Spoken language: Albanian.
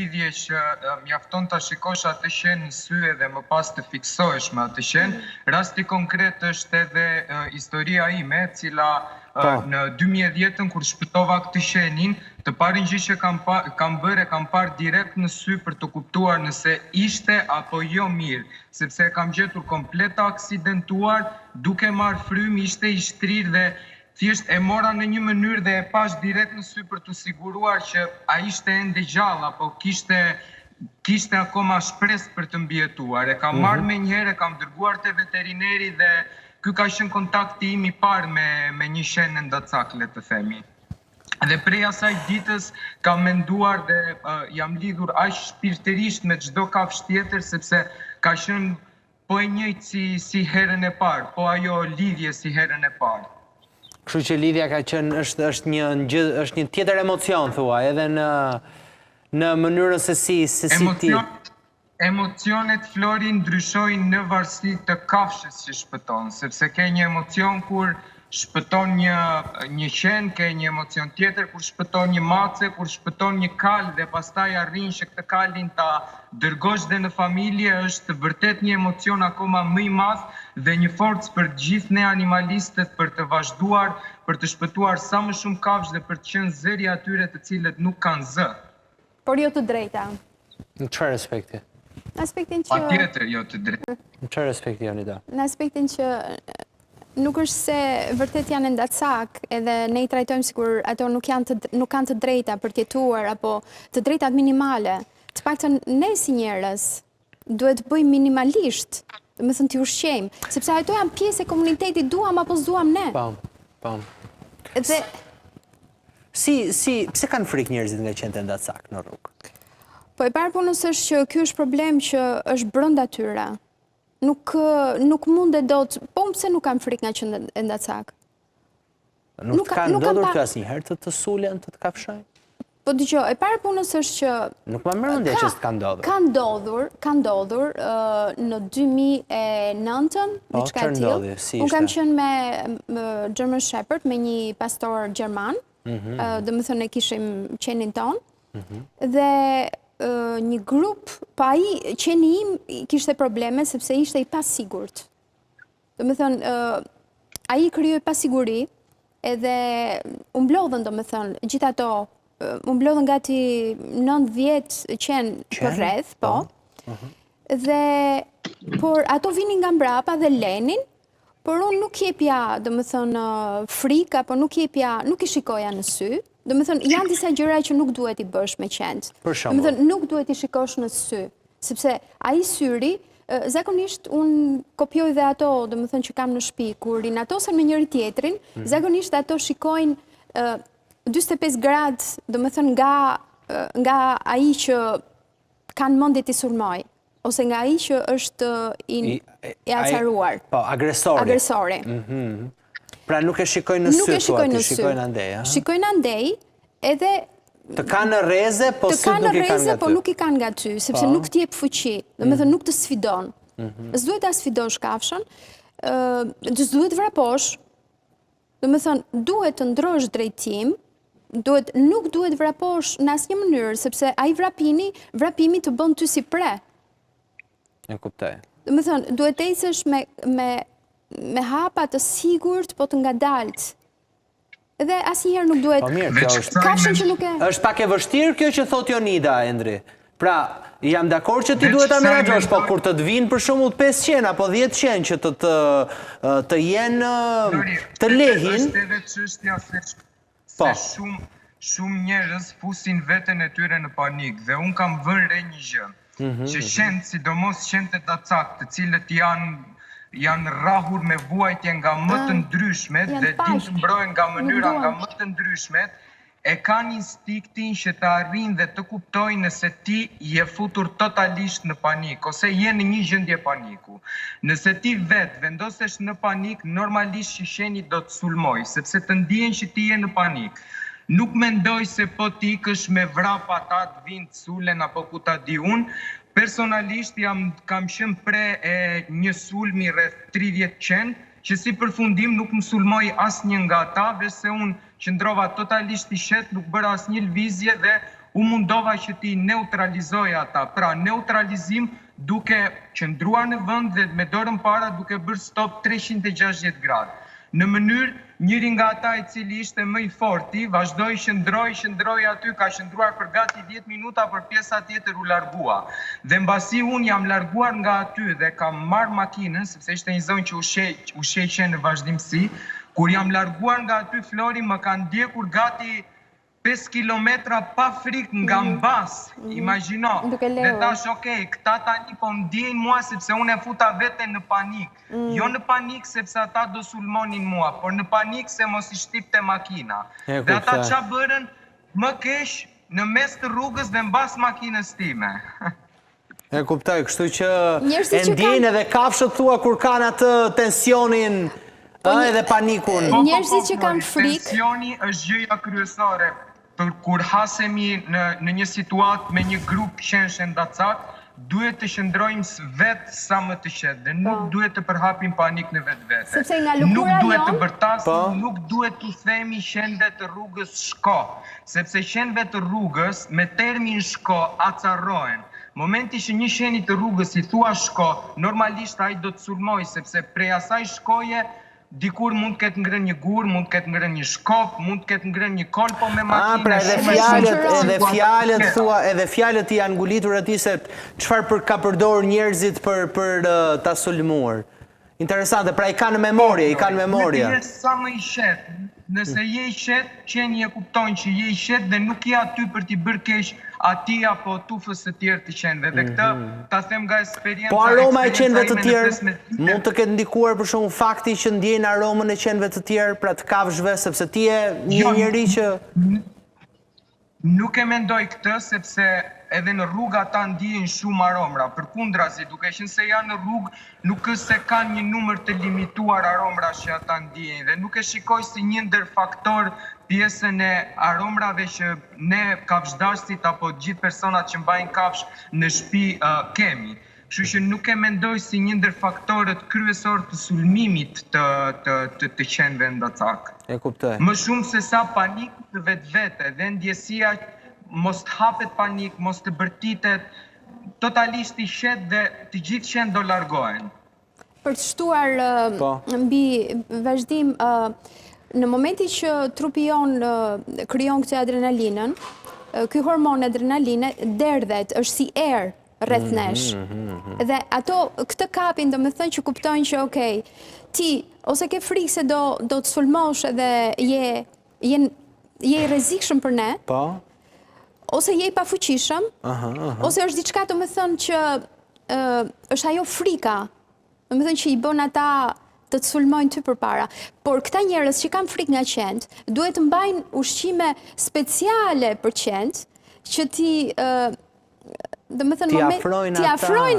lidhje që mjafton ta shikosh atë qen në sy edhe më pas të fiksohesh me atë qen. Rasti konkret është edhe historia ime, e cila po. në 2010-ën kur shpëtova këtë qenin, të parën gjë që kam pa, kam bërë e kam parë direkt në sy për të kuptuar nëse ishte apo jo mirë, sepse e kam gjetur komplet të aksidentuar, duke marrë frymë, ishte i shtrirë dhe Thjesht e mora në një mënyrë dhe e pashë direkt në sy për t'u siguruar që a ishte ende gjallë apo kishte kishte akoma shpresë për të mbijetuar. E kam marrë menjëherë, e kam dërguar te veterineri dhe ky ka qenë kontakti im i parë me me një qen endacak, le të themi. Dhe prej asaj ditës kam menduar dhe uh, jam lidhur aq shpirtërisht me çdo kafshë tjetër sepse ka qenë Po e njëjtë si si herën e parë, po ajo lidhje si herën e parë. Kështu që lidhja ka qenë është është një gjë është një tjetër emocion thua, edhe në në mënyrën se si se si ti. Emocionet Flori ndryshojnë në varësi të kafshës që shpëton, sepse ke një emocion kur shpëton një një qen, ke një emocion tjetër kur shpëton një mace, kur shpëton një kalë dhe pastaj arrin që këtë kalin ta dërgosh dhe në familje është vërtet një emocion akoma më i madh dhe një forcë për të gjithë ne animalistët për të vazhduar, për të shpëtuar sa më shumë kafshë dhe për të qenë zëri i atyre të cilët nuk kanë zë. Por jo të drejta. Në çfarë aspekti? Në aspektin që... Patjetër, jo të drejta. Në çfarë aspekti, Jonida? Në aspektin që nuk është se vërtet janë endacak, edhe ne i trajtojmë sikur ato nuk janë të, nuk kanë të drejta për të jetuar apo të drejtat minimale. Të paktën ne si njerëz duhet të bëjmë minimalisht, domethënë t'i ushqejmë, sepse ato janë pjesë e komunitetit, duam apo s'duam ne. Po, po. Dhe Si, si, pse kanë frikë njerëzit nga qentë endacak në rrugë? Po e para punës është që ky është problem që është brenda tyre. Nuk nuk mundet dot, po unë pse nuk kam frikë nga qentë endacak? Nuk të ka ndodhur ty asnjëherë të të sulen, të të kafshojnë? Po dëgjo, e para punës është që... Nuk ma merr mendja që s'të ka ndodhur. Ka ndodhur, ka ndodhur në 2009-ën, po, diçka e tillë. Si Unë kam qenë me German Shepherd, me një pastor gjerman, mhm. domethënë e kishim qenin tonë, mhm. dhe një grup, po ai qeni im kishte probleme, sepse ishte i pasigurt. Domethënë, ai krijoi pasiguri, edhe u mblodhën, domethënë, gjithë ato, u mblodhën gati 90 qen përreth, po. po. Mhm. Dhe, por ato vinin nga mbrapa dhe lenin, por unë nuk jepja, domethënë, frikë, apo nuk jepja, nuk i shikoja në sy. Domethënë, janë disa gjëra që nuk duhet t'i bësh me qentë. Për shembull. Domethënë, nuk duhet t'i shikosh në sy. Sepse ai syri, zakonisht unë kopjoj dhe ato, domethënë që kam në shtëpi, kur inatosen me njëri tjetrin, mm. zakonisht ato shikojnë 45 gradë, domethënë nga nga ai që kanë mendje t'i sulmojë ose nga ai që është i, i acaruar. Po, agresori. Agresori. Mm -hmm. Pra nuk e shikojnë në sy, nuk e shikojnë në sy. Shikojnë andej, ha? Shikojnë andej, edhe Të kanë në rreze, po sytë nuk i kanë nga ty. Të kanë në rreze, po nuk i kanë nga ty, sepse po. nuk të jep fuqi, domethënë mm. nuk të sfidon. Mm -hmm. S'duhet ta sfidosh kafshën, ë s'duhet vraposh. Domethënë duhet të ndrosh drejtim, duhet nuk duhet vraposh në asnjë mënyrë, sepse ai vrapimi, vrapimi të bën ty si pre. E kuptoj. Domethënë, duhet të ecësh me, me, me hapa të sigurt, po të ngadaltë. Dhe asnjëherë nuk duhet... Po mirë, kjo është... Kafshën që nuk e... Është pak e vështirë kjo që thotë Jonida, Endri. Pra, jam dakord që ti duhet ta menaxhosh, po kur të të vinë për shembull 5 qen apo 10 qen që të të të jenë të lehin. Është edhe çështja se po. se shumë shumë njerëz fusin veten e tyre në panik dhe unë kam vënë re një gjë. Mm -hmm. Që qentë, sidomos qentë endacak, të cilët janë janë rrahur me vuajtje nga më të ah, ndryshmet dhe dinë të mbrohen nga mënyra nga më të ndryshmet, e kanë instinktin që të arrijnë dhe të kuptojnë nëse ti je futur totalisht në panik ose je në një gjendje paniku. Nëse ti vetë vendosesh në panik, normalisht që qeni do të sulmojë, sepse të ndien që ti je në panik. Nuk mendoj se po të ikësh me vrap ata të vijnë të sulen apo ku ta di unë. Personalisht jam kam qenë pre e një sulmi rreth 30 qen, që si përfundim nuk më sulmoi asnjë nga ata, veçse unë qëndrova totalisht i qetë, nuk bëra asnjë lëvizje dhe U mundova që t'i neutralizoj ata. Pra, neutralizim duke qëndruar në vend dhe me dorën para duke bërë stop 360 gradë. Në mënyrë, njëri nga ata i cili ishte më i forti, vazhdoi qëndroi, qëndroi aty, ka qëndruar për gati 10 minuta, por pjesa tjetër u largua. Dhe mbasi unë jam larguar nga aty dhe kam marrë makinën, sepse ishte një zonë që ushqej, ushqej qen në vazhdimësi, kur jam larguar nga aty Flori më ka ndjekur gati 5 kilometra pa frikë nga mhm. mbas, mm -hmm. imagjino. Dhe thash, ok, këta tani po më ndjekin mua sepse unë e futa veten në panik. Mm. Jo në panik sepse ata do sulmonin mua, por në panik se mos i shtypte makina. Dhe ata ça bërën më keq në mes të rrugës dhe mbas makinës time. E kuptoj, kështu që e ndjejnë edhe kafshët thua kur kanë atë tensionin po, edhe panikun. Po, po, Njerëzit që kanë frikë. Tensioni është gjëja kryesore për kur hasemi në në një situatë me një grup qensh endacak, duhet të qëndrojmë vetë sa më të qetë dhe nuk po. duhet të përhapim panik në vetvete. Sepse nga lëkura Nuk duhet të bërtasim, po. nuk duhet t'u themi qenve të rrugës shko, sepse qenve të rrugës me termin shko acarrohen. Momenti që një qeni të rrugës i thua shko, normalisht ai do të sulmojë, sepse prej asaj shkoje dikur mund të ketë ngrënë një gur, mund të ketë ngrënë një shkop, mund të ketë ngrënë një kolpo me makinë. Ah, pra edhe fjalët, edhe fjalët thua, edhe fjalët i janë ngulitur atij se çfarë për ka përdorur njerëzit për për ta sulmuar. Interesante, pra i ka në memorie, i ka në memorie. Duhet të jesh sa më i qetë. Nëse je i qetë, qeni e kupton që je i qetë dhe nuk je aty për t'i bërë keq atij apo tufës së tjerë të qenve. Dhe këtë mhm. ta them nga eksperienca. Po aroma e qenve të tjerë mund të ketë ndikuar për shembull fakti që ndjejnë aromën e qenve të tjerë, pra të kafshëve, sepse ti je një jo, njeri që Nuk e mendoj këtë sepse edhe në rrugë ata ndiejnë shumë aromra, përkundrazi duke qenë se janë në rrugë nuk është se kanë një numër të limituar aromrash që ata ndiejnë dhe nuk e shikoj si një ndër faktor pjesën e aromrave që ne kafshëdashësit apo gjithë personat që mbajnë kafshë në shtëpi kemi. Kështu që nuk e mendoj si një ndër faktorët kryesorë të sulmimit të të të, të qenve endacak. E kuptoj. Më shumë se sa paniku në vetvete dhe ndjesia mos të hapet panik, mos të bërtitet, totalisht i qetë dhe të gjithë qentë do largohen. Për të shtuar po. mbi vazhdim, në momentin që trupi jonë krijon këtë adrenalinën, ky hormon adrenaline derdhet, është si erë rreth mhm, nesh. Mhm, mhm. Dhe ato këtë kapin, domethënë që kuptojnë që okej, ti ose ke frikë se do do të sulmosh edhe je je je i rrezikshëm për ne. Po. Ose je i pafuqishëm. Aha, aha. Ose është diçka domethënë që ë është ajo frika. Domethënë që i bën ata të të sulmojnë ty përpara. Por këta njerëz që kanë frikë nga qentë, duhet të mbajnë ushqime speciale për qentë, që ti domethënë t'i afrojnë t'i afrojnë.